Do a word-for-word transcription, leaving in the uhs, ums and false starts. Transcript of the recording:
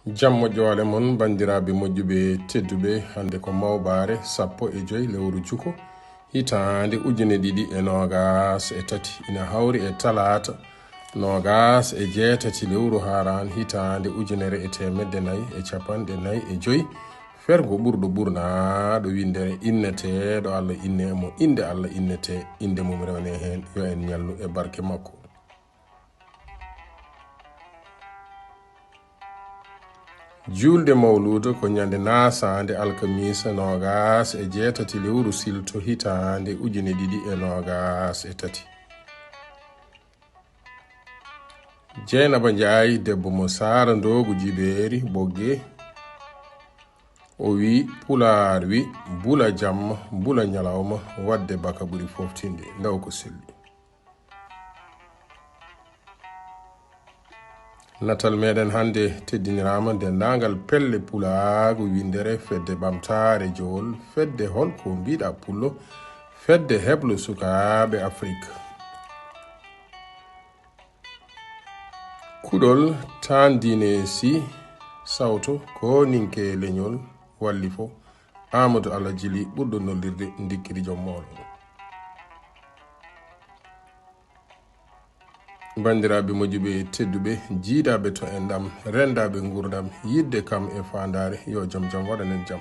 Jam moƴƴo ale mon, banndiraaɓe moƴƴuɓe tedduɓe. Hannde ko mawɓaare sappo e joy lewru juko, hitaande ujine ɗiɗi e noogaas e tati. Ina hawri e talaata noogaas e jeetati lewru haaraan, hitaande ujunere e teemedde nayi e capanɗe nayi e joy. Fergo ɓurɗo ɓurnaaɗo winndere innetee ɗo Allah innee mo, innde Allah innetee, innde mum rewnee heen. Yo en ñallu e barke makko. Juulde Mawluuda ko ñande naasaande alkamiisa noogaas e jeetati lewru silto hitaande ujine ɗiɗi e noogaas e tati. Jeynaba Njaay, debbo mo Saara Ndoogu Jibeeri Ɓoggee, o wi, Pulaar wi, bula jamma, bula ñalawma, waɗde baka ɓuri foftinde, ndaw ko selli. Natal meɗen hannde teddiniraama denndaangal pelle pulaagu winndere, fedde ɓamtaare jowol, fedde hol ko mbiɗa pullo, fedde heblo sukaaɓe Afrik. Kuɗol taandine si sawto ko ninke leñol walli fo. Amadou Alla Jili ɓurɗo nollirde ndikkiri joom moolo. Banndiraaɓe moƴƴuɓe tedduɓe, jiidaaɓe to enɗam, renndaaɓe nguurndam, yiɗde kam e faandaare, yo jom jam waɗanen jam.